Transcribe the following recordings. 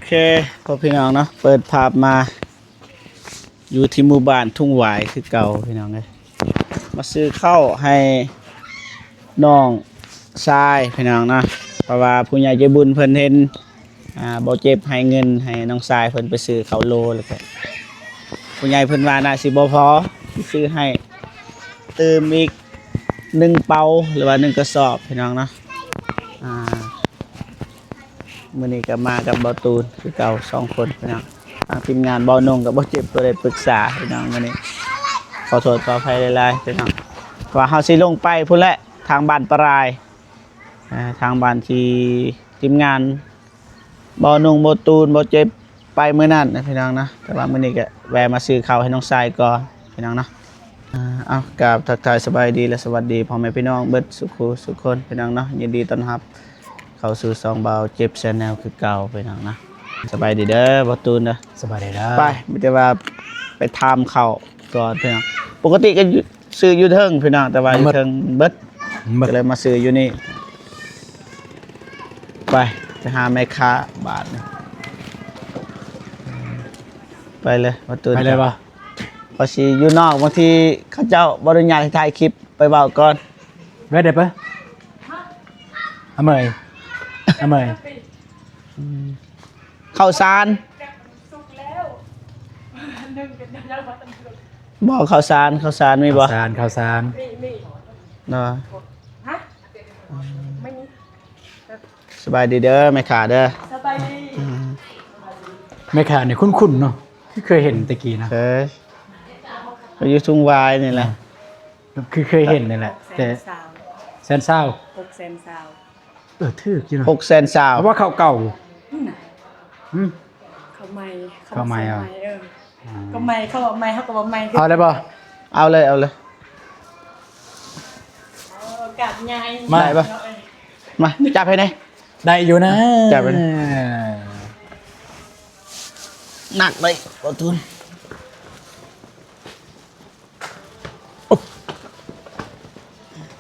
ເຄ ພໍ່ພີ່ນ້ອງເນາະ ເປີດພາບມາຢູ່ທີ່ໝູ່ບ້ານທຸ່ງຫວາຍຄືເກົ່າພີ່ນ້ອງເອີຍ. ມາຊື້ເຂົ້າໃຫ້ນ້ອງຊາຍພີ່ນ້ອງເນາະ ເພາະວ່າຜູ້ໃຫຍ່ໃຈບຸນເພິ່ນເຫັນ ອ່າ ບໍ່ເຈັບໃຫ້ເງິນໃຫ້ນ້ອງຊາຍເພິ່ນໄປຊື້ເຂົ້າໂລ ແລ້ວກໍຜູ້ໃຫຍ່ເພິ່ນວ່າໜ້າຊິບໍ່ພໍ ຊິຊື້ໃຫ້ຕື່ມອີກໜຶ່ງເປົາ ຫຼືວ່າໜຶ່ງກະສອບພີ່ນ້ອງເນາະ. ອ່າ ມື້ນີ້ກໍມາກັບບ່າວຕູນຄືເກົ່າສອງຄົນພີ່ນ້ອງ. ທາງທີມງານບ່າວນົງກັບບ່າວເຈັບບໍ່ໄດ້ປຶກສາພີ່ນ້ອງມື້ນີ້ ຂໍໂທດຂໍອະໄພຫຼາຍໆພີ່ນ້ອງ ວ່າເຮົາຊິລົງໄປພຸ້ນແຫຼະ ທາງບ້ານປະລາຍ ອ່າ ທາງບ້ານທີ່ທີມງານບ່າວນົງ ບ່າວຕູນ ບ່າວເຈັບໄປມື້ນັ້ນນະພີ່ນ້ອງເນາະ. ແຕ່ວ່າມື້ນີ້ກໍແວ່ມາຊື້ເຂົ້າໃຫ້ນ້ອງຊາຍກ່ອນພີ່ນ້ອງເນາະ. ອ່າ ເອົາ ກາບທັກທາຍສະບາຍດີ ແລະ ສະຫວັດດີພໍ່ແມ່ພີ່ນ້ອງເບິດສູ່ຄູ່ສູ່ຄົນພີ່ນ້ອງເນາະ. ຍິນດີຕ້ອນຮັບເຂົ້າສູ່ຊ່ອງບ່າວເຈັບ Channel ຄືເກົ່າພີ່ນ້ອງນະ. ສະບາຍດີເດີບ່າວຕູນເດີ. ສະບາຍດີເດີ. ໄປ ມີແຕ່ວ່າໄປຖາມເຂົ້າກ່ອນພີ່ນ້ອງ. ປົກກະຕິກໍຢູ່ ຊື້ຢູ່ເທິງພີ່ນ້ອງ ແຕ່ວ່າຢູ່ເທິງເບິດ ເບິດ ກໍເລີຍມາຊື້ຢູ່ນີ້. ໄປ ໄປຫາແມ່ຄ້າບາດນີ້. ໄປເລີຍ ມາຕື່ນ ໄປເລີຍບໍ່? ເພາະຊິຢູ່ນອກ ບາງທີເຂົາເຈົ້າບໍ່ອະນຸຍາດໃຫ້ຖ່າຍຄລິບ ໄປເວົ້າກ່ອນ. ເວີດເດເປີ ອາເມຍ ອາເມຍ. ອືມ ເຂົ້າສານ ສຸກແລ້ວ ໜຶ່ງເປັນ ບໍ່ ເຂົ້າສານ ເຂົ້າສານມີບໍ່? ເຂົ້າສານ ເຂົ້າສານ ມີ ມີ ເນາະ. ຮະ? ອືມ ໄມ່ມີ. ສະບາຍດີເດີແມ່ຄ້າເດີ. ສະບາຍດີ. ອືມ ແມ່ຄ້ານີ້ຄຸ້ນໆເນາະ ຄືເຄີຍເຫັນແຕ່ກີ້ນະ. ເຄີຍ ເຂົາຢູ່ທຸ່ງຫວາຍນີ້ແຫຼະ. ອືມ ຄືເຄີຍເຫັນນີ້ແຫຼະ ແຕ່ ແສນຊາວ ຫົກແສນຊາວ. ເອີ ຖືກຢູ່ເນາະ ຫົກແສນຊາວ. ເພາະວ່າເຂົ້າເກົ່າ ອືມ ຫື ເຂົ້າໃໝ່ ເຂົ້າໃໝ່ ເຂົ້າໃໝ່ ເອີ ອືມ ເຂົ້າໃໝ່ ເຂົ້າໃໝ່ ເຮົາກໍວ່າໃໝ່ຄື ເອົາໄດ້ບໍ່? ເອົາເລີຍ ເອົາເລີຍ. ເອີ ກາບໃຫຍ່ ມາ ມາ ຈັບໃຫ້ແດ່. ໄດ້ຢູ່ນະ ຈັບໃຫ້ແດ່. ໜັກເລີຍ ບໍ່ທຸນ.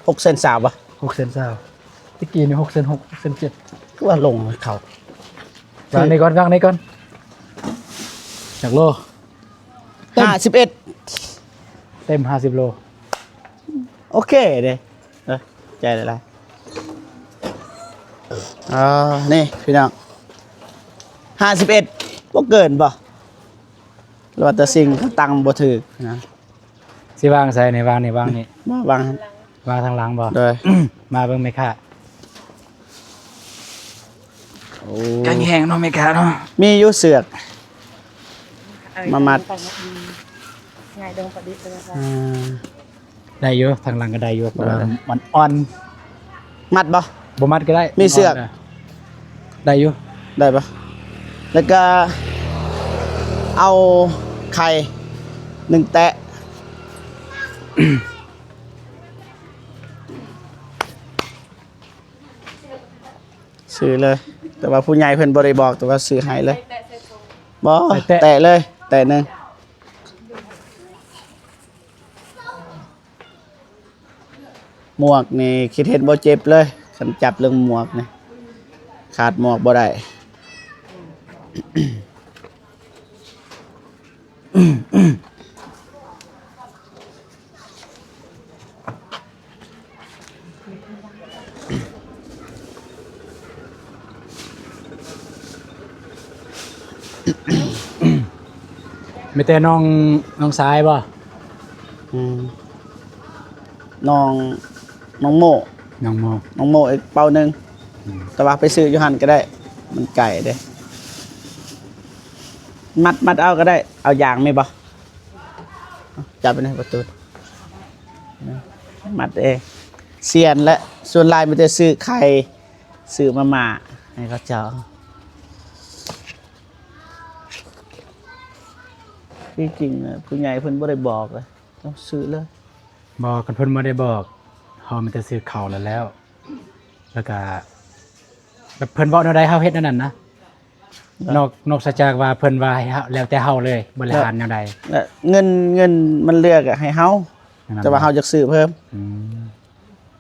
ຫົກແສນຊາວບໍ່? ຫົກແສນຊາວ. ຕະກີ້ນີ້ຫົກແສນຫົກ ຫົກແສນເຈັດ. ຄືວ່າລົງເຂົ້າ ວາງນີ້ກ່ອນ ວາງນີ້ກ່ອນ. ຈັກໂລ? ເຕັມ ຫ້າສິບເອັດ. ເຕັມຫ້າສິບໂລ. ໂອເຄເດ້. ເອີ ໃຈຫຼາຍໆ. ອ່າ ນີ້ພີ່ນ້ອງ ຫ້າສິບເອັດ ບໍ່ເກີນບໍ່? ຫຼືວ່າແຕ່ສິ່ງເຂົາຕັ້ງບໍ່ຖືກນະ. ຊິວາງໃສນີ້? ວາງນີ້ ວາງນີ້ ມາວາງ ວາງທາງຫຼັງບໍ່? ໂດຍ. ມາເບິ່ງແມ່ຄ້າ. ໂອ້ ກາງແຮງເນາະແມ່ຄ້າເນາະ. ມີຢູ່ເຊືອກ ເອີ ມາມັດ ງ່າຍດອງປະດິດເລີຍ. ອ່າ ໄດ້ຢູ່ ທາງຫຼັງກໍໄດ້ຢູ່ ເພາະວ່າ ເອີ ມັນອ່ອນ. ມັດບໍ່? ບໍ່ມັດກໍໄດ້ ມີເຊືອກ ໄດ້ຢູ່. ໄດ້ບໍ່? ແລ້ວກໍເອົາໄຂ່ໜຶ່ງແຕະ. ຊື້ເລີຍ ແຕ່ວ່າຜູ້ໃຫຍ່ເພິ່ນບໍ່ໄດ້ບອກ ແຕ່ວ່າຊື້ໃຫ້ເລີຍ. ບໍ່ ແຕະ ແຕະເລີຍ ແຕະໜຶ່ງ. ໝວກນີ້ຄິດເຫັນບໍ່ເຈັບເລີຍ ຄັນຈັບເລື່ອງໝວກນີ້ ຂາດໝວກບໍ່ໄດ້. ມີແຕ່ນ້ອງ ນ້ອງຊາຍບໍ່? ອືມ ນ້ອງ ນ້ອງໂມ ນ້ອງໂມ ນ້ອງໂມອີກເປົາໜຶ່ງ. ອືມ ແຕ່ວ່າໄປຊື້ຢູ່ຫັ້ນກໍໄດ້ ມັນໄກເດ້. ມັດ ມັດເອົາກໍໄດ້ ເອົາຢາງມີບໍ່? ຈັບໄປນະປະຕູ ມັດເອງ. ສ່ຽນແຫຼະ ສ່ວນຫຼາຍມີແຕ່ຊື້ໄຂ່ ຊື້ມາມ່າໃຫ້ເຂົາເຈົ້າ. ທີ່ຈິງນະ ຜູ້ໃຫຍ່ເພິ່ນບໍ່ໄດ້ບອກເລີຍ ຕ້ອງຊື້ເລີຍ. ບໍ່ ຄັນເພິ່ນບໍ່ໄດ້ບອກ ເຮົາມີແຕ່ຊື້ເຂົ້າແລ້ວ ແລ້ວ ແລ້ວກະແບບເພິ່ນເວົ້າແນວໃດເຮົາເຮັດແນວນັ້ນນະ. ນອກ ນອກເສຍຈາກວ່າເພິ່ນວ່າໃຫ້ເຮົາ ແລ້ວແຕ່ເຮົາເລີຍ ບໍລິຫານແນວໃດ. ແລ້ວເງິນ ເງິນມັນເຫຼືອກໍໃຫ້ເຮົາ ແຕ່ວ່າເຮົາຢາກຊື້ເພີ່ມ. ອືມ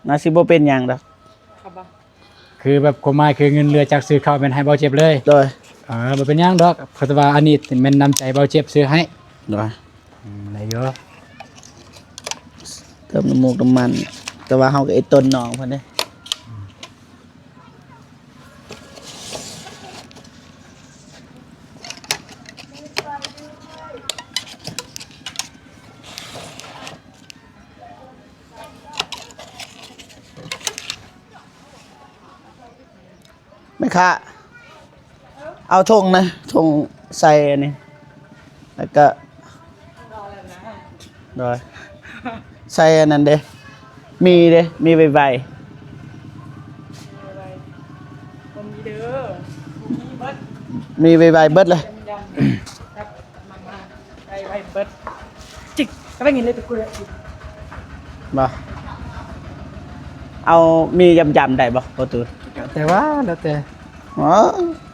ໜ້າຊິບໍ່ເປັນຫຍັງດອກ. ຄືແບບຄວາມໝາຍຄືເງິນເຫຼືອຈາກຊື້ເຂົ້າແມ່ນໃຫ້ບ່າວເຈັບເລີຍ. ໂດຍ. ອ່າ ບໍ່ເປັນຫຍັງດອກ ເພາະວ່າອັນນີ້ແມ່ນນ້ຳໃຈເບົາເຈັບຊື້ໃຫ້. ໂດຍ ອືມ ໄດ້ຢູ່ ເຕີມນ້ຳມູກນ້ຳມັນ ແຕ່ວ່າເຮົາກໍເອັດຕົນນ້ອງເພິ່ນເດ້. ແມ່ຄ້າ ເອົາຖົງນະ ຖົງໃສ່ອັນນີ້ ແລ້ວກໍ ໂດຍ ໃສ່ອັນນັ້ນເດ້ ມີເດ້ ມີໃບໃບ ບໍ່ມີເດີ ມີເບິດ ມີໃບໃບເບິດເລີຍ ໄດ້ໄວເບິດ ຈິກ ກໍໄປກິນເລີຍຕະກຸລະ ບໍ່ ເອົາມີຢຳໆໄດ້ບໍ່ ປະຕູ? ແຕ່ວ່າແລ້ວແຕ່ ອໍ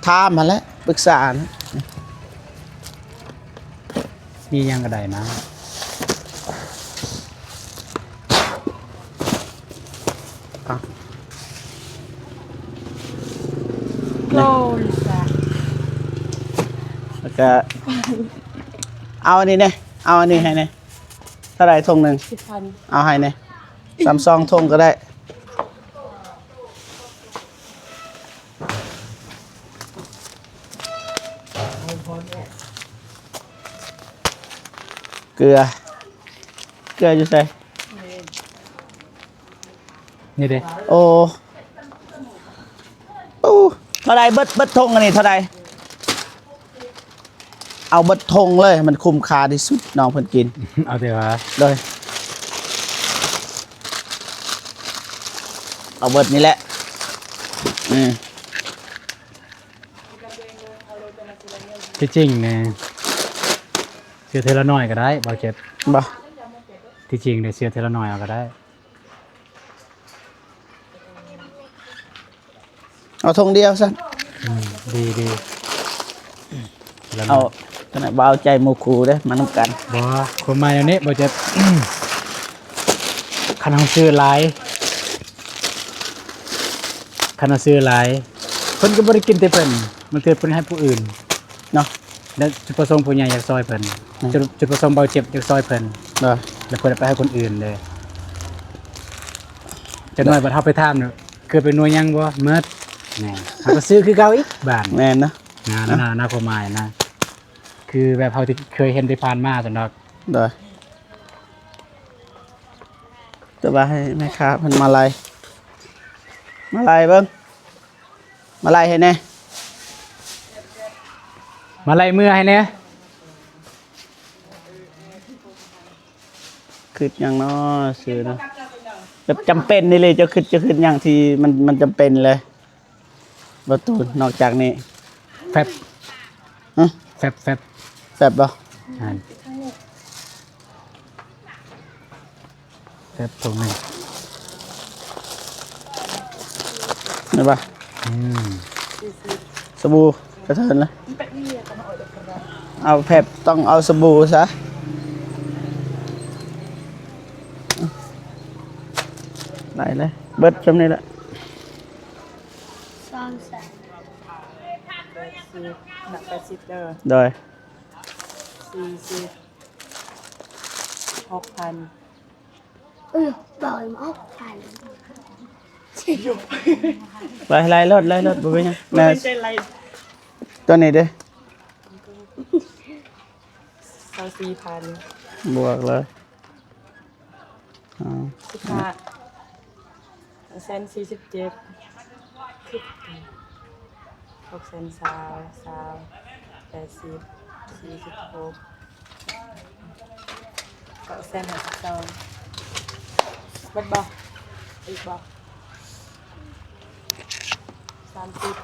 ຖາມຫັ້ນແຫຼະ ປຶກສານະ ມີຫຍັງກໍໄດ້ນະ. ອ່ະ ໂລລິສາ ແລ້ວກະ ເອົາອັນນີ້ແດ່ ເອົາອັນນີ້ໃຫ້ແດ່ ເທົ່າໃດຖົງໜຶ່ງ? ສິບພັນ ເອົາໃຫ້ແດ່ ສາມສອງຖົງກໍໄດ້. ເກືອ ເກືອຢູ່ໃສ? ນີ້ເດ້ ໂອ້ ໂອ້ ເທົ່າໃດເບິດ ເບິດຖົງອັນນີ້ເທົ່າໃດ? ເອົາເບິດຖົງເລີຍ ມັນຄຸ້ມຄ່າທີ່ສຸດ ນ້ອງເພິ່ນກິນ ເອົາແຕ່ວ່າ ໂດຍ ເອົາເບິດນີ້ແຫຼະ ອືມ ທີ່ຈິງນີ້ ຊື້ເທື່ອລະໜ້ອຍກໍໄດ້ ບໍ່ເຈັບ ບໍ່ ທີ່ຈິງນີ້ ຊື້ເທື່ອລະໜ້ອຍເອົາກໍໄດ້. ເອົາຖົງດຽວຊັ້ນ ອືມ ດີໆ ເອົາ ຂະໜາດບໍ່ເອົາໃຈໝູ່ຄູ່ເດ້ ມານຳກັນ ບໍ່ ຄວາມໝາຍແນວນີ້ບໍ່ຈະ ຄັນເຮົາຊື້ຫຼາຍ ຄັນເຮົາຊື້ຫຼາຍ ເພິ່ນກໍບໍ່ໄດ້ກິນແຕ່ເພິ່ນ ບາງເທື່ອເພິ່ນໃຫ້ຜູ້ອື່ນເນາະ ແລະ ຈຸດປະສົງຜູ້ໃຫຍ່ຢາກຊ່ອຍເພິ່ນ ອືມ ຈຸດ ຈຸດປະສົງເບົາເຈັບຢາກຊ່ອຍເພິ່ນ ໂດຍ ແລ້ວເພິ່ນເອົາໄປໃຫ້ຄົນອື່ນເດ້ ຈັກໜ້ອຍບັດເຮົາໄປຖາມ ເກີດເປັນໜ່ວຍຫຍັງບໍ່ ໝົດ ແມ່ນ ເຮົາກໍຊື້ຄືເກົ່າອີກບາດ ແມ່ນເນາະ ນະ ນະ ນະ ຄວາມໝາຍນະ ຄືແບບເຮົາທີ່ເຄີຍເຫັນທີ່ຜ່ານມາຊັ້ນດອກ ໂດຍ ແຕ່ວ່າໃຫ້ແມ່ຄ້າເພິ່ນມາໄລ່ ມາໄລ່ເບິ່ງ ມາໄລ່ໃຫ້ແດ່ ມາໄລ່ເມືອໃຫ້ແດ່. ຄິດຫຍັງເນາະ ຊື້ເນາະ ແບບຈຳເປັນອີ່ຫຼີ ເຈົ້າຄິດ ເຈົ້າຄິດຫຍັງທີ່ມັນ ມັນຈຳເປັນເລີຍ ບໍ່ຕູນ ນອກຈາກນີ້ ແຟັບ ຮະ ແຟັບ ແຟັບ ແຟັບບໍ່? ແມ່ນ ແຟັບຖົງໜຶ່ງ ແມ່ນບໍ່? ອືມ ສະບູກະເທີນລະ ເອົາແຟັບ ຕ້ອງເອົາສະບູຊະ ໄດ້ເລີຍ ເບິດຊ່ຳນີ້ລະ ສອງແສນ ແປດສິບ ໜັກແປດສິບເດີ ໂດຍ ສີ່ສິບ ຫົກພັນ ເອີ ບໍ່ ຫົກພັນ ໄລ່ ໄລ່ໂລດ ໄລ່ໂລດ ບໍ່ເປັນຫຍັງ ບໍ່ເປັນຫຍັງ ຕົວນີ້ເດ້ ຊາວສີ່ພັນ ບວກເລີຍ ອືມ ສິບຫ້າ ແສນສີ່ສິບເຈັດ ຄິດ ຫົກແສນຊາວ ຊາວ ແປດສິບ ສີ່ສິບຫົກ ເກົ້າແສນຫ້າສິບສອງ ເບິດບໍ່? ອີກບໍ່? ສາມສິບ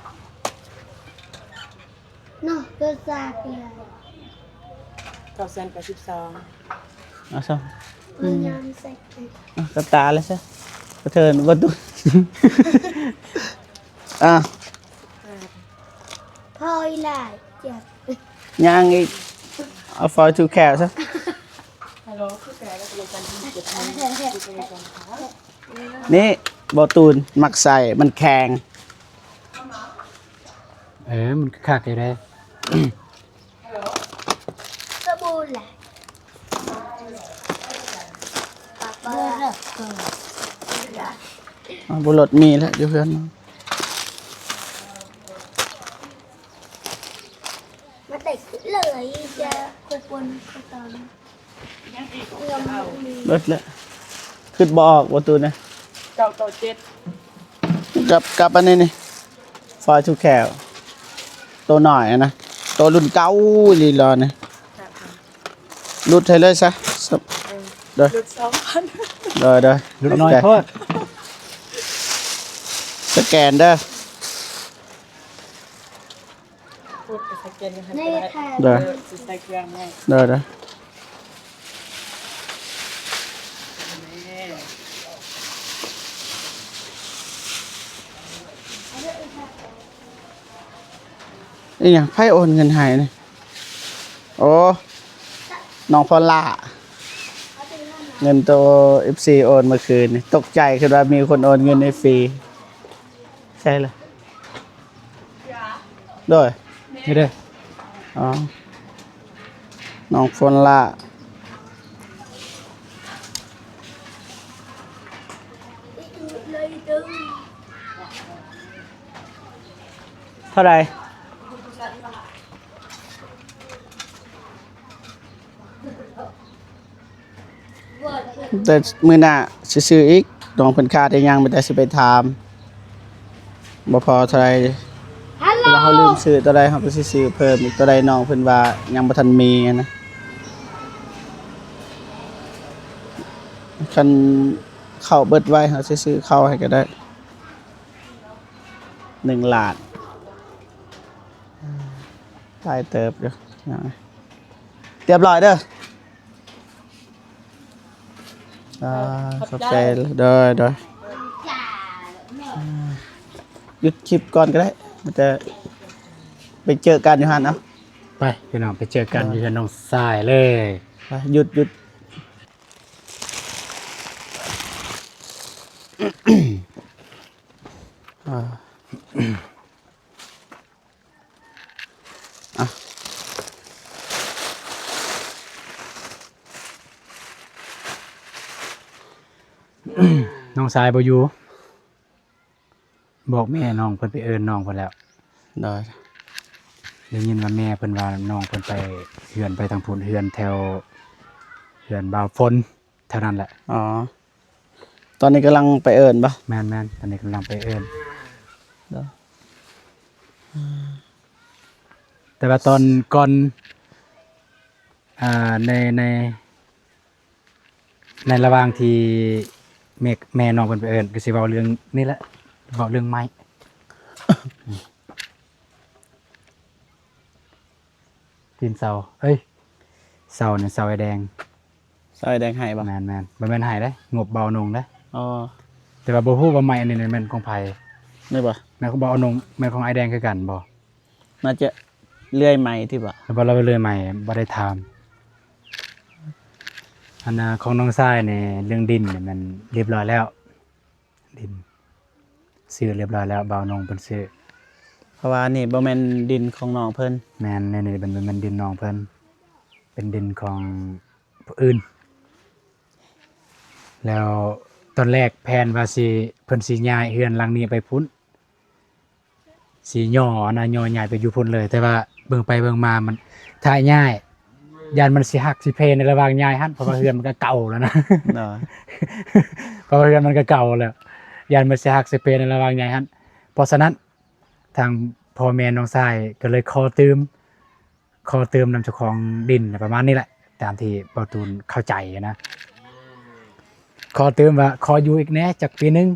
ເນາະ ເກີດຊາດເດືອນ ເກົ້າແສນແປດສິບສອງ ເອົາຊະ ມັນຍາມໃສ່ກັນ ເອົາກະຕາເລີຍຊະ ກະເທີນບໍ່ຕຸ ອ່າ ພໍອີ່ຫຼ້າເຈັບ ຍ່າງອີກ ເອົາຟອຍທູແຄວຊະ ນີ້ ບໍ່ຕູນ ມັກໃສ່ ມັນແຂງ. ເອີ ມັນຄັກຢູ່ເດ້. ສະບູແຫຼະ ອາ ບໍ່ລົດມີແລ້ວຢູ່ເຮືອນ. ມາແຕ່ເລີຍ ຈະຄົນປົນຄົນຕອນ ເບິດແລ້ວ. ຄິດບໍ່ອອກບໍ່ ຕູ້ນະ? ເກົ້າເກົ້າເຈັດ ກັບ ກັບອັນນີ້ນີ້ Fly to Cal ໂຕນ້ອຍນະ ໂຕລຸ້ນເກົ່າອີ່ຫຼີລະນີ້. ຫຼຸດໃຫ້ເລີຍຊະ. ເອີ ໂດຍ ຫຼຸດສອງພັນ. ໂດຍ ໂດຍ ຫຼຸດນ້ອຍໂພດ. ສະແກນເດີ. ໂດຍ ໂດຍ ໂດຍ. ອີຫຍັງ ໃຜໂອນເງິນໃຫ້ນີ້? ໂອ້ ນ້ອງພອນລາ ເງິນໂຕເອັຟຊີໂອນເມື່ອຄືນນີ້. ຕົກໃຈ ຄິດວ່າມີຄົນໂອນເງິນໃຫ້ຟຣີ. ໃຊ່ລະ ໂດຍ ນີ້ເດ້. ອໍ ນ້ອງໂຟນລາ ເທົ່າໃດ? ແຕ່ມື້ໜ້າຊິຊື້ອີກ. ນ້ອງເພິ່ນຂາດອີ່ຫຍັງ ມີແຕ່ຊິໄປຖາມ ບໍ່ພໍເທົ່າໃດ. ເຮົາລືມຊື້ຕົວໃດ ເຮົາກໍຊິຊື້ເພີ່ມອີກ. ຕົວໃດນ້ອງເພິ່ນວ່າຍັງບໍ່ທັນມີຫັ້ນນະ. ຄັນເຂົ້າເບິດໄວ ເຮົາຊິຊື້ເຂົ້າໃຫ້ກໍໄດ້ ໜຶ່ງລ້ານ. ຫຼາຍເຕີບຢູ່. ຮຽບຮ້ອຍເດີ. ອ່າ ຂອບໃຈ. ໂດຍ ໂດຍ. ອ່າ ຢຸດຄລິບກ່ອນກໍໄດ້ ມີແຕ່ໄປເຈີກັນຢູ່ຫັ້ນເອົາ. ໄປ ພີ່ນ້ອງ ໄປເຈີກັນຢູ່ເຮືອນນ້ອງຊາຍເລີຍ. ໄປ ຢຸດ ຢຸດ. ອ່າ ອ່ະ ນ້ອງຊາຍບໍ່ຢູ່ ບອກແມ່ນ້ອງເພິ່ນໄປເອີ້ນນ້ອງເພິ່ນແລ້ວ. ໂດຍ ໄດ້ຍິນວ່າແມ່ເພິ່ນວ່ານ້ອງເພິ່ນໄປເຮືອນ ໄປທາງພຸ້ນ ເຮືອນແຖວ ເຮືອນບ່າວຝົນ ເທົ່ານັ້ນແຫຼະ. ອໍ ຕອນນີ້ກຳລັງໄປເອີ້ນບໍ່? ແມ່ນໆ ຕອນນີ້ກຳລັງໄປເອີ້ນ. ແຕ່ວ່າຕອນກ່ອນ ອ່າ ໃນ ໃນ ໃນລະຫວ່າງທີ່ແມ່ ແມ່ນ້ອງເພິ່ນໄປເອີ້ນ ກໍຊິເວົ້າເລື່ອງນີ້ແຫຼະ ເວົ້າເລື່ອງໄມ້ ຕີນເສົາ ເອີຍ ເສົານີ້ ເສົາອ້າຍແດງ. ເສົາອ້າຍແດງໃຫ້ບໍ່? ແມ່ນໆ ບໍ່ແມ່ນໃຫ້ເດ້ ງົບບ່າວນົງເດ້. ອໍ ແຕ່ວ່າບໍ່ຮູ້ວ່າໄມ້ອັນນີ້ແມ່ນຂອງໃຜ. ນີ້ບໍ່? ແມ່ນຂອງບ່າວນົງ ແມ່ນຂອງອ້າຍແດງຄືກັນບໍ່? ໜ້າຈະເລື່ອຍໄມ້ຕິບໍ່? ແຕ່ວ່າລາວເລື່ອຍໄມ້ ບໍ່ໄດ້ຖາມ. ອັນນ່າ ຂອງນ້ອງຊາຍນີ້ ເລື່ອງດິນນີ້ແມ່ນຮຽບຮ້ອຍແລ້ວ. ດິນຊື້ຮຽບຮ້ອຍແລ້ວ ບ່າວນົງເພິ່ນຊື້. ເພາະວ່ານີ້ບໍ່ແມ່ນດິນຂອງນ້ອງເພິ່ນ. ແມ່ນ ນີ້ ນີ້ເປັນ ເປັນດິນນ້ອງເພິ່ນ ເປັນດິນຂອງຜູ້ອື່ນ. ແລ້ວຕອນແລກແຜນວ່າຊິ ເພິ່ນຊິຍ້າຍເຮືອນຫຼັງນີ້ໄປພຸ້ນ ຊິຫຍໍ້ນະ ຫຍໍ້ຍ້າຍໄປຢູ່ພຸ້ນເລີຍ. ແຕ່ວ່າເບິ່ງໄປເບິ່ງມາ ມັນ ຖ້າຍ້າຍ ຢ້ານມັນຊິຫັກຊິເພໃນລະຫວ່າງຍ້າຍຫັ້ນ ເພາະວ່າເຮືອນມັນກໍເກົ່າແລ້ວນະ. ເນາະ ເພາະວ່າເຮືອນມັນກໍເກົ່າແລ້ວ ຢ້ານມັນຊິຫັກຊິເພໃນລະຫວ່າງຍ້າຍຫັ້ນ. ເພາະສະນັ້ນ ທາງພໍ່ແມ່ນ້ອງຊາຍກໍເລີຍຂໍຕື່ມ ຂໍຕື່ມນຳເຈົ້າຂອງດິນ ປະມານນີ້ແຫຼະ ຕາມທີ່ບ່າວຕູນເຂົ້າໃຈນະ. ຂໍຕື່ມວ່າ ຂໍຢູ່ອີກແດ່ຈັກປີໜຶ່ງ.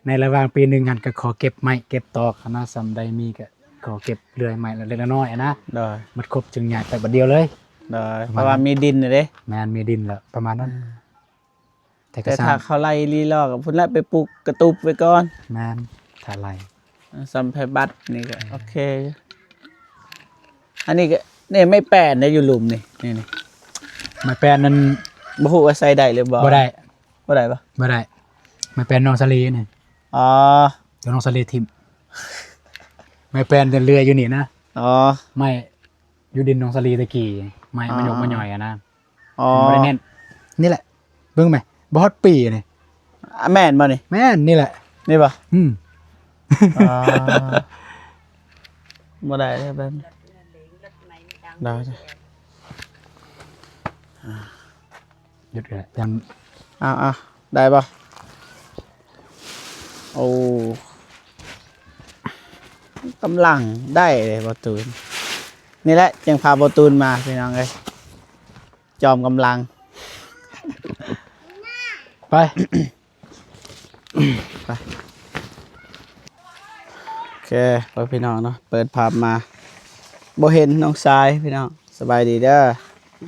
ໃນລະຫວ່າງປີໜຶ່ງຫັ້ນ ກໍຂໍເກັບໄມ້ເກັບຕອກຫັ້ນນະ ສ່ຳໃດມີກໍຂໍເກັບເລື່ອຍໄມ້ເລັກໆນ້ອຍໆນະ. ໂດຍ ໝົດຄົບຈຶ່ງຍ້າຍໄປບັດດຽວເລີຍ. ໂດຍ ປະມານນັ້ນ ເພາະວ່າມີດິນເດ້. ແມ່ນ ມີດິນແລ້ວ ປະມານນັ້ນ. ອືມ ແຕ່ ແຕ່ ກໍຊ່າງ ຖ້າເຂົາໄລ່ລີ້ລ້ອກະ ພຸ້ນລະໄປປູກກະຕູບໄວ້ກ່ອນ. ແມ່ນ ຖ້າໄລ່ ອາ ສ່ຳໄພບັດນີ້ກໍ ອືມ ໂອເຄ. ອັນນີ້ກໍ ນີ້ໄມ້ແປ້ນໄດ້ຢູ່ລຸ່ມນີ້ ນີ້ ນີ້ ໄມ້ແປ້ນນັ້ນ ບໍ່ຮູ້ວ່າໃຊ້ໄດ້ຫຼືບໍ່? ບໍ່ໄດ້. ບໍ່ໄດ້ບໍ່? ບໍ່ໄດ້ ມັນເປັນນ້ອງສາລີນີ້. ອໍ ຕົວນ້ອງສາລີຖິ້ມ. ໄມ້ແປ້ນຈະເລື່ອຍຢູ່ນີ້ນະ. ອໍ ໄມ້ຢູ່ດິນໜອງສາລີແຕ່ກີ້ ໄມ້ ອໍ ມາຍົກມາຍ່ອຍຫັ້ນນະ. ອໍ ມັນບໍ່ໄດ້ແໜ້ນ. ນີ້ແຫຼະ ເບິ່ງແມະ ບໍ່ຮອດປີນີ້. ອາ ແມ່ນບໍ່ນີ້? ແມ່ນ ນີ້ແຫຼະ. ນີ້ບໍ່? ອືມ. ອໍ ບໍ່ໄດ້ເດ້ແບບນີ້. ໄດ້ ໄດ້. ອ່າ ຢຸດເອີຍ ຍັງ ເອົາໆ ໄດ້ບໍ່? ໂອ້ ກຳລັງໄດ້ເດ້ບໍ່ຕູນ. ນີ້ແຫຼະ ຈຶ່ງພາບໍ່ຕູນມາ ພີ່ນ້ອງເອີຍ ຈອມກຳລັງ. ໄປ ໄປ ໂອເຄ ພໍ່ພີ່ນ້ອງເນາະ ເປີດພາບມາ ບໍ່ເຫັນນ້ອງຊາຍ ພີ່ນ້ອງ. ສະບາຍດີເດີ.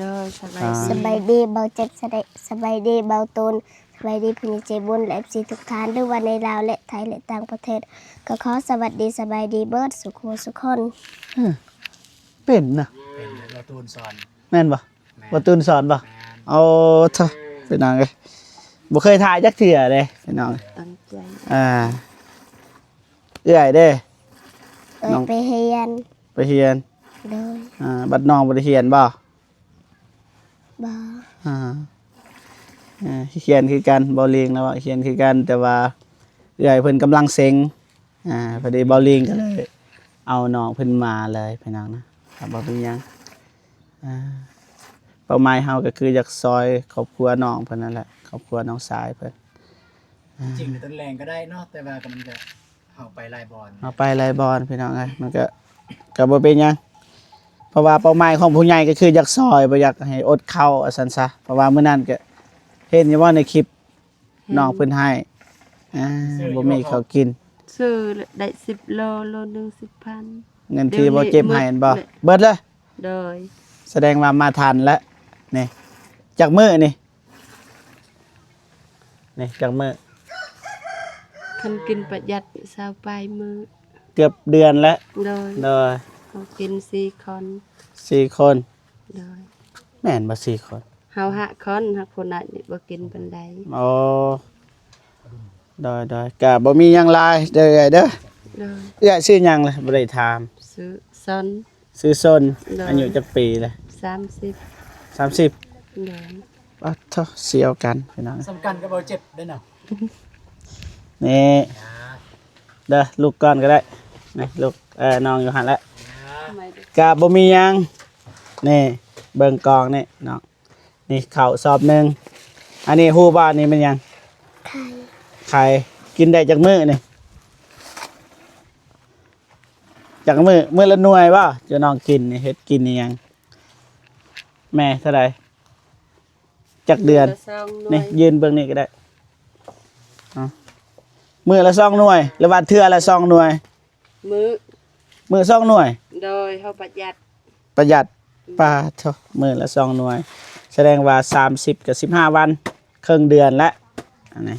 ໂດຍ ສະບາຍດີ ອ່າ ສະບາຍດີເບົາເຈັບ ສະບາຍ ສະບາຍດີເບົາຕູນ ສະບາຍດີຜູ້ໃຫຍ່ໃຈບຸນ ແລະ ເອັຟຊີທຸກທ່ານ ຫຼືວ່າໃນລາວ ແລະ ໄທ ແລະ ຕ່າງປະເທດ ກໍຂໍສະຫວັດດີ ສະບາຍດີເບິດສູ່ຄູ່ສູ່ຄົນ. ເອີ ເປັນນະ ເປັນເບົາຕູນສອນ ແມ່ນບໍ່? ແມ່ນ ເບົາຕູນສອນບໍ່? ແມ່ນ. ໂອ້ ໂທ້ ພີ່ນ້ອງເອີຍ ບໍ່ເຄີຍຖ່າຍຈັກເທື່ອເດ້ ພີ່ນ້ອງ. ຕັ້ງໃຈ ອ່າ ເອື້ອຍເດ້ ເອື້ອຍ ນ້ອງ ໄປຮຽນ ໄປຮຽນ. ໂດຍ ອ່າ ບັດນ້ອງບໍ່ໄດ້ຮຽນບໍ່? ບໍ່ ອ່າ ຮຽນຄືກັນ ເບົາລິງລະວ່າຮຽນຄືກັນ ແຕ່ວ່າເອື້ອຍເພິ່ນກຳລັງເສັງ ອ່າ ພໍດີເບົາລິງກໍເລີຍເອົານ້ອງເພິ່ນມາເລີຍ ພີ່ນ້ອງນະ. ກໍບໍ່ມີຫຍັງ ອ່າ ເປົ້າໝາຍເຮົາກໍຄືຢາກຊ່ອຍຄອບຄົວນ້ອງເພິ່ນນັ້ນແຫຼະ ຄອບຄົວນ້ອງຊາຍເພິ່ນ. ອ່າ ຈິງໆ ຕອນແລງກໍໄດ້ເນາະ ແຕ່ວ່າກໍມັນກໍ ເຮົາໄປຫຼາຍບ່ອນ ເຮົາໄປຫຼາຍບ່ອນ ພີ່ນ້ອງເອີຍ ມັນກໍ ກໍບໍ່ເປັນຫຍັງ ເພາະວ່າເປົ້າໝາຍຂອງຜູ້ໃຫຍ່ກໍຄືຢາກຊ່ອຍ ບໍ່ຢາກໃຫ້ອົດເຂົ້າວ່າຊັ້ນຊະ. ເພາະວ່າມື້ນັ້ນກໍເຫັນຢູ່ວ່າໃນຄລິບ ເຫັນ ນ້ອງເພິ່ນໃຫ້ ອ່າ ບໍ່ມີເຂົ້າກິນ ຊື້ໄດ້ສິບໂລ ໂລໜຶ່ງສິບພັນ ເງິນທີ່ເບົາເຈັບໃຫ້ແມ່ນບໍ່? ເບິດເລີຍ. ໂດຍ ສະແດງວ່າມາທັນແລ້ວ. ນີ້ ຈັກມື້ນີ້? ນີ້ຈັກມື້? ຄັນກິນປະຢັດຊາວປາຍມື້ ເກືອບເດືອນແລ້ວ. ໂດຍ ໂດຍ ເຮົາກິນສີ່ຄົນ ສີ່ຄົນ. ໂດຍ ແມ່ນບໍ່ ສີ່ຄົນ? ເຮົາຫ້າຄົນ ຫາກຜູ້ນ້ອຍນີ້ບໍ່ກິນປານໃດ. ໂອ້ ໂດຍໆ ກະບໍ່ມີຫຍັງຫຼາຍເດີເອື້ອຍເດີ. ໂດຍ ເອື້ອຍຊື່ຫຍັງລະ ບໍ່ໄດ້ຖາມ? ຊື່ຊົນ. ຊື່ຊົນ. ໂດຍ ອາຍຸຈັກປີລະ? ສາມສິບ. ສາມສິບ. ໂດຍ ປາດໂທ້ ສ່ຽວກັນພີ່ນ້ອງ ສ່ຳກັນກັບເບົາເຈັບເດ້ເນາະ. ນີ້ ອ່າ ເດີ ລຸກກ່ອນກໍໄດ້ ນີ້ ລຸກ ເອີ ນ້ອງຢູ່ຫັ້ນແຫຼະ. ອ່າ ກະບໍ່ມີຫຍັງ ນີ້ ເບິ່ງກອງນີ້ນ້ອງ ນີ້ເຂົ້າສອບໜຶ່ງ. ອັນນີ້ຮູ້ບໍ່ ອັນນີ້ແມ່ນຫຍັງ? ໄຂ່ ໄຂ່. ກິນໄດ້ຈັກມື້ນີ້? ຈັກມື້? ມື້ລະໜ່ວຍບໍ່? ເຈົ້ານ້ອງກິນນີ້ ເຮັດກິນອີ່ຫຍັງ? ແມ່ເທົ່າໃດ? ຈັກເດືອນ? ມື້ລະສອງໜ່ວຍ. ນີ້ ຢືນເບິ່ງນີ້ກໍໄດ້. ເອົາ ມື້ລະສອງໜ່ວຍ ຫຼືວ່າເທື່ອລະສອງໜ່ວຍ? ມື້ ມື້ສອງໜ່ວຍ. ໂດຍ ເຮົາປະຢັດ ປະຢັດ. ອືມ ປາດໂທ້ ມື້ລະສອງໜ່ວຍ ສະແດງວ່າສາມສິບກັບສິບຫ້າວັນ ເຄິ່ງເດືອນລະ. ອັນນີ້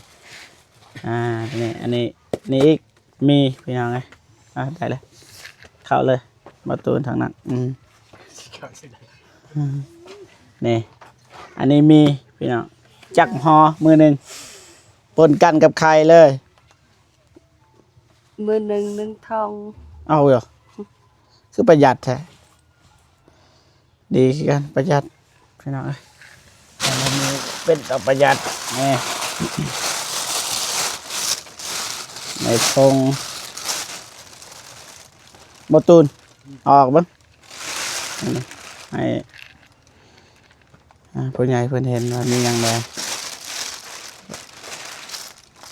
ອ່າ ນີ້ ອັນນີ້ ນີ້ອີກ ມີ ພີ່ນ້ອງເອີຍ. ອ່າ ໄດ້ເລີຍ ເຂົ້າເລີຍ ມາຕູນທາງນັ້ນ. ອືມ ອືມ ນີ້ ອັນນີ້ມີ ພີ່ນ້ອງ ຈັກຫໍ່ ມື້ໜຶ່ງ ປົນກັນກັບໄຂ່ເລີຍ. ມື້ໜຶ່ງໜຶ່ງຖົງ. ເອົາເອີ ຄືປະຢັດແທ້. ດີຄືກັນ ປະຢັດ ພີ່ນ້ອງເອີຍ. ແຕ່ລະມື້ເປັນຕາປະຢັດ. ນີ້ ໃນຖົງ ບໍ່ຕູນ ເອົາອອກເບິ່ງ ໃຫ້ ອ່າ ຜູ້ໃຫຍ່ເພິ່ນເຫັນວ່າມີຫຍັງແດ່.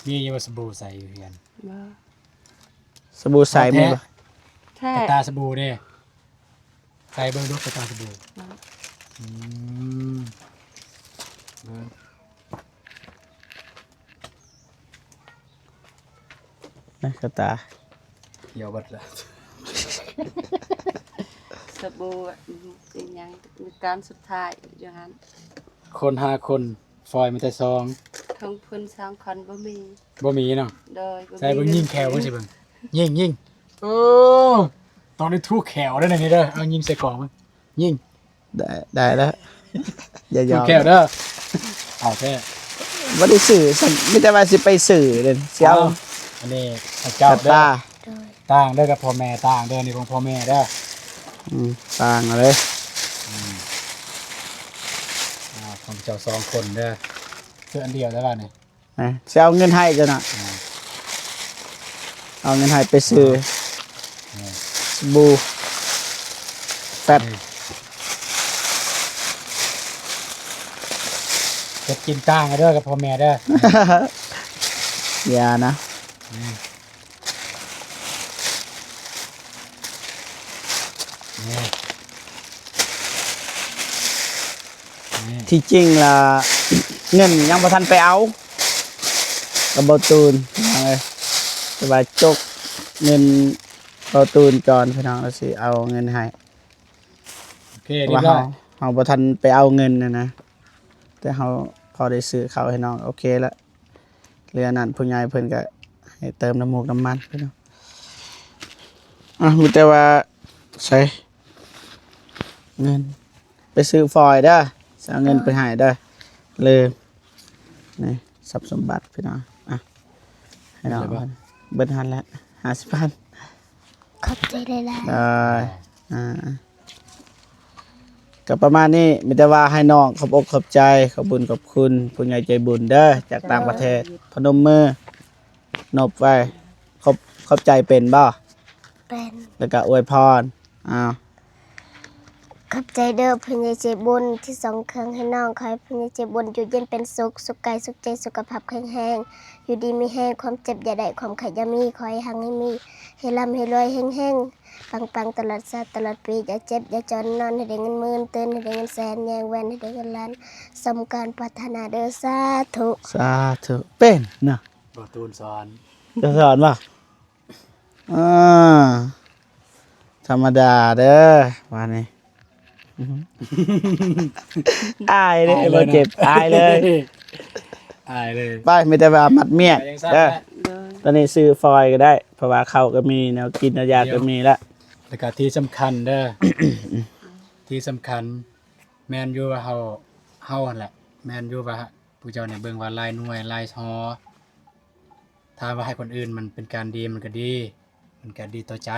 ມີຢູ່ບໍ່ ສະບູໃສ່ຢູ່ເຮືອນ? ບໍ່. ສະບູໃສ່ມີບໍ່? ແທ້ ກະຕ່າສະບູເດ້ ໃສ່ເບິ່ງດູ ກະຕ່າສະບູ. ບໍ່. ອືມ ເບິ່ງ ນະ ກະຕ່າ ຂຽວເບິດລະ. ສະບູ ອີຫຍັງ ການສຸດທ້າຍຢູ່ຫັ້ນ ຄົນຫ້າຄົນ ຟອຍມາແຕ່ຊອງ. ຂອງເພິ່ນສອງຄົນບໍ່ມີ. ບໍ່ມີເນາະ. ໂດຍ ບໍ່ມີ. ໃສ່ເບິ່ງ ຍິງແຂວເບິ່ງ ຊິເບິ່ງ ຍິງ ຍິງ. ໂອ້ ຕ້ອງໄດ້ທູກແຂວເດີນີ້ເດີ. ເອົາຍິງໃສ່ກອງເບິ່ງ ຍິງ. ໄດ້ ໄດ້ແລ້ວ ຢ່າຢອກ ທູກແຂວເດີ. ເອົາແທ້ ບໍ່ໄດ້ຊື້ ມີແຕ່ວ່າຊິໄປຊື້ເດ້ ຊິເອົາ. ເອົາ ອັນນີ້ໃຫ້ເຈົ້າເດີ ກະຕ່າ. ໂດຍ. ຕ່າງເດີກັບພໍ່ແມ່ ຕ່າງເດີ ນີ້ຂອງພໍ່ແມ່ເດີ. ອືມ ຕ່າງເອົາເລີຍ. ອືມ ອ່າ ຂອງເຈົ້າສອງຄົນເດີ ເສື້ອອັນດຽວເດີວ່ານີ້. ນະ ຊິເອົາເງິນໃຫ້ເຈົ້ານະ ອືມ ເອົາເງິນໃຫ້ໄປຊື້ ອືມ ສະບູ ແຟບ ອືມ ເຮັດກິນຕ່າງເດີກັບພໍ່ແມ່ເດີ. ຢ່ານະ ອືມ. ທີ່ຈິງລະເງິນຍັງບໍ່ທັນໄປເອົາກັບເບົາຕູນ ພີ່ນ້ອງເອີຍ, ແຕ່ວ່າຈົກເງິນເບົາຕູນກ່ອນ ພີ່ນ້ອງ, ລະຊິເອົາເງິນໃຫ້. ໂອເຄ ຮຽບຮ້ອຍ. ເຮົາ ເຮົາບໍ່ທັນໄປເອົາເງິນນະນະ, ແຕ່ເຮົາພໍໄດ້ຊື້ເຂົ້າໃຫ້ນ້ອງ ໂອເຄລະ. ເລື່ອງນັ້ນຜູ້ໃຫຍ່ເພິ່ນກະໃຫ້ເຕີມນ້ຳມູກນ້ຳມັນພີ່ນ້ອງ. ອ່ະ ມີແຕ່ວ່າ ໃສ່ເງິນໄປຊື້ຟອຍເດີ, ຊິເອົາເງິນໄປໃຫ້ເດີ. ລືມ ນີ້ຊັບສົມບັດພີ່ນ້ອງ. ອ່ະ ໃຫ້ນ້ອງເພິ່ນ ເບິດຫັ້ນແຫຼະ ຫ້າສິບພັນ. ຂອບໃຈຫຼາຍໆ. ໄດ້ ອ່າ ກໍປະມານນີ້, ມີແຕ່ວ່າໃຫ້ນ້ອງຂອບອົກຂອບໃຈ ຂອບບຸນຂອບຄຸນຜູ້ໃຫຍ່ໃຈບຸນເດີ ຈາກຕ່າງປະເທດ. ພະນົມມືນົບໄວ້. ຂອບ ຂອບໃຈເປັນບໍ່? ເປັນ. ແລ້ວກໍອວຍພອນ. ອ້າວ ຂອບໃຈເດີຜູ້ໃຫຍ່ໃຈບຸນທີ່ສົ່ງເຄື່ອງໃຫ້ນ້ອງ. ຂໍໃຫ້ຜູ້ໃຫຍ່ໃຈບຸນຢູ່ເຢັນເປັນສຸກ, ສຸກກາຍສຸກໃຈ, ສຸຂະພາບແຂງແຮງ, ຢູ່ດີມີແຮງ, ຄວາມເຈັບຢ່າໄດ້, ຄວາມໄຂ້ຢ່າມີ, ຂໍໃຫ້ຮັ່ງໃຫ້ມີ, ໃຫ້ລ່ຳໃຫ້ລວຍ, ເຮັງໆ ປັງໆ ຕະຫຼອດຊາດຕະຫຼອດປີ, ຢ່າເຈັບຢ່າຈົນ, ນອນໃຫ້ໄດ້ເງິນໝື່ນ, ຕື່ນໃຫ້ໄດ້ເງິນແສນ, ແຍງແວ່ນໃຫ້ໄດ້ເງິນລ້ານ, ສົມການປາດຖະໜາເດີ. ສາທຸ ສາທຸ. ເປັນນະ ບໍ່ຕູນສອນ ຈະສອນບໍ່? ອ່າ ທຳມະດາເດີ ວ່ານີ້. ອາຍເດ້ ອາຍເລີຍ ບໍ່ເຈັບ ເນາະ ອາຍເລີຍ ອາຍເລີຍ. ໄປ ມີແຕ່ວ່າມັດມຽກເດີ. ໂດຍ ຕອນນີ້ຊື້ຟອຍກໍໄດ້ ເພາະວ່າເຂົ້າກໍມີ ແນວກິນແນວຢາກກໍມີລະ. ແລ້ວກໍທີ່ສຳຄັນເດີ ທີ່ສຳຄັນ ແມ່ນຢູ່ວ່າເຮົາ ເຮົາຫັ້ນແຫຼະ ແມ່ນຢູ່ວ່າພວກເຈົ້ານີ້ເບິ່ງວ່າລາຍໜ່ວຍ ລາຍຫໍ ຖ້າວ່າໃຫ້ຄົນອື່ນມັນເປັນການດີ ມັນກໍດີ ມັນກໍດີຕໍ່ໃຈ,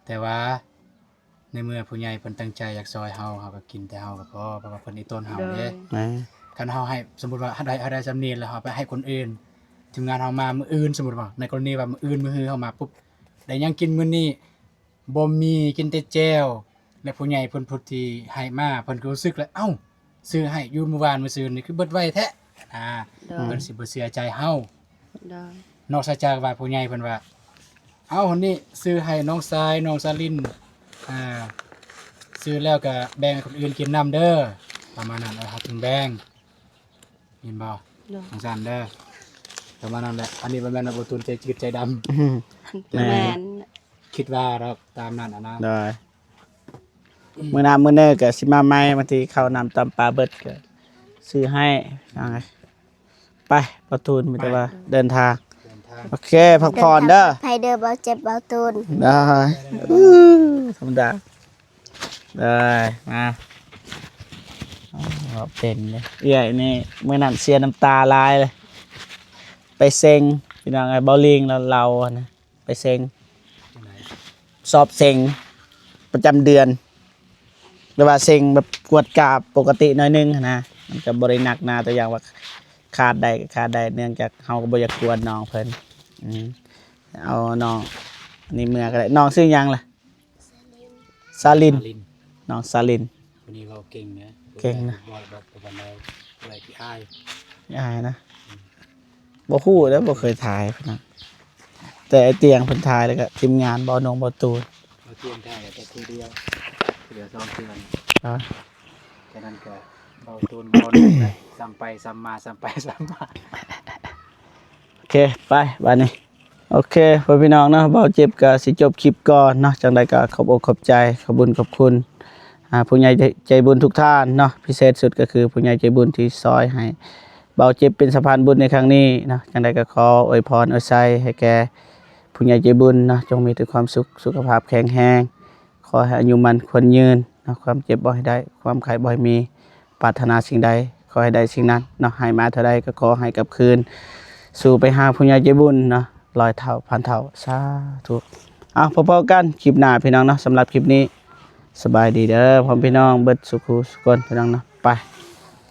ແຕ່ວ່າໃນເມື່ອຜູ້ໃຫຍ່ເພິ່ນຕັ້ງໃຈຢາກຊ່ອຍເຮົາ ເຮົາກໍກິນແຕ່ເຮົາກໍພໍ ເພາະວ່າເພິ່ນອີ່ຕົນເຮົາເດ້. ໂດຍ ຄັນເຮົາໃຫ້ ສົມມຸດວ່າເຮົາໄດ້ ເຮົາໄດ້ສ່ຳນີ້ແລ້ວເຮົາໄປໃຫ້ຄົນອື່ນ ທີມງານເຮົາມາມື້ອື່ນ ສົມມຸດວ່າ ໃນກໍລະນີວ່າມື້ອື່ນມື້ຮືເຮົາມາປຸບ ໄດ້ຫຍັງກິນມື້ນີ້? ບໍ່ມີ ກິນແຕ່ແຈ່ວ ແລະ ຜູ້ໃຫຍ່ເພິ່ນຜູ້ທີ່ໃຫ້ມາ ເພິ່ນກໍຮູ້ສຶກແລ້ວ ເອົ້າ ຊື້ໃຫ້ຢູ່ມື້ວານມື້ຊືນນີ້ຄືເບິດໄວແທ້ນະ. ໂດຍ ເພິ່ນຊິບໍ່ເສຍໃຈເຮົາ. ໂດຍ ນອກເສຍຈາກວ່າຜູ້ໃຫຍ່ເພິ່ນວ່າ ເອົ້າ ຄົນນີ້ຊື້ໃຫ້ນ້ອງຊາຍ ນ້ອງສາລິນ ອ່າ ຊື້ແລ້ວກໍແບ່ງໃຫ້ຄົນອື່ນກິນນຳເດີ ປະມານນັ້ນ ເຮົາຈຶ່ງແບ່ງ. ແມ່ນບໍ່? ໂດຍ ຈັ່ງຊັ້ນເດີ ປະມານນັ້ນແຫຼະ. ອັນນີ້ບໍ່ແມ່ນວ່າບໍ່ຕູນໃຈຈືດໃຈດຳ. ແມ່ນ ແມ່ນ ຄິດວ່າດອກຕາມນັ້ນນະ. ໂດຍ ມື້ໜ້າມື້ເນີກໍຊິມາໃໝ່ ບາງທີເຂົ້ານ້ຳຕຳປາເບິດກໍຊື້ໃຫ້. ໄປ ປະຕູນ ມີແຕ່ວ່າເດີນທາງ. ໂອເຄ ພັກຜ່ອນເດີ ເດີນທາງປອດໄພເດີ ບໍ່ເຈັບບໍ່ຕູນ. ໄດ້ ທຳມະດາ. ເອີຍ ມາ ເປັນເດ້ ເອື້ອຍນີ້ ມື້ນັ້ນເສຍນ້ຳຕາຫຼາຍເລີຍ ໄປເສັງ ພີ່ນ້ອງເອີຍ. ເບົາລິງລາວ ລາວນະ ໄປເສັງ ສອບເສັງປະຈຳເດືອນ ແບບວ່າເສັງແບບກວດກາປົກກະຕິໜ້ອຍໜຶ່ງຫັ້ນນະ, ມັນກໍບໍ່ໄດ້ໜັກໜາ ຕົວຢ່າງວ່າຂາດໄດ້ກໍຂາດໄດ້ ເນື່ອງຈາກເຮົາກໍບໍ່ຢາກກວນນ້ອງເພິ່ນ. ອືມ ເອົານ້ອງນີ້ເມືອກໍໄດ້. ນ້ອງຊື່ຫຍັງລະ? ສາລິນ ສາລິນ ສາລິນ ນ້ອງສາລິນ. ຜູ້ນີ້ເວົ້າເກັ່ງນະ ເກັ່ງນະ ບໍ່ ບໍ່ ບໍ່ປານໃດ ອາຍ ອາຍນະ. ອືມ ບໍ່ຮູ້ເດ້ ບໍ່ເຄີຍຖ່າຍນະ ແຕ່ໄອ້ຕຽງເພິ່ນຖ່າຍ ແລ້ວກໍທີມງານ ບໍ່ນົງ ບໍ່ຕູນ ບໍ່ຕຽງຖ່າຍແຕ່ເທື່ອດຽວ ເທື່ອສອງເທື່ອ. ອ່າ ແຄ່ນັ້ນກໍເບົາຕູນ ບໍ່ນົງແຫຼະ ຊ້ຳໄປຊ້ຳມາ ຊ້ຳໄປຊ້ຳມາ. ໂອເຄ ໄປບາດນີ້. ໂອເຄ ພໍ່ພີ່ນ້ອງເນາະ ເບົາເຈັບກໍຊິຈົບຄລິບກ່ອນເນາະ. ຈັ່ງໃດກໍຂອບອົກຂອບໃຈ ຂອບບຸນຂອບຄຸນ ອ່າ ຜູ້ໃຫຍ່ໃຈ ໃຈບຸນທຸກທ່ານເນາະ, ພິເສດສຸດກໍຄືຜູ້ໃຫຍ່ໃຈບຸນທີ່ຊ່ອຍໃຫ້ເບົາເຈັບເປັນສະພານບຸນໃນຄັ້ງນີ້ເນາະ. ຈັ່ງໃດກໍຂໍອວຍພອນອວຍໄຊໃຫ້ແກ່ຜູ້ໃຫຍ່ໃຈບຸນເນາະ, ຈົ່ງມີແຕ່ຄວາມສຸກ ສຸຂະພາບແຂງແຮງ, ຂໍໃຫ້ອາຍຸໝັ້ນຂວັນຍືນເນາະ, ຄວາມເຈັບບໍ່ໃຫ້ໄດ້ ຄວາມໄຂ້ບໍ່ໃຫ້ມີ. ປາດຖະໜາສິ່ງໃດ ຂໍໃຫ້ໄດ້ສິ່ງນັ້ນເນາະ, ໃຫ້ມາເທົ່າໃດກໍຂໍໃຫ້ກັບຄືນສູ່ໄປຫາຜູ້ໃຫຍ່ໃຈບຸນເນາະ ຮ້ອຍເທົ່າພັນເທົ່າ. ສາທຸ. ເອົາ ພໍ້ໆກັນຄລິບໜ້າພີ່ນ້ອງເນາະ. ສຳລັບຄລິບນີ້ ສະບາຍດີເດີພໍ່ແມ່ພີ່ນ້ອງເບິດສູ່ຄູ່ສູ່ຄົນພີ່ນ້ອງເນາະ. ໄປ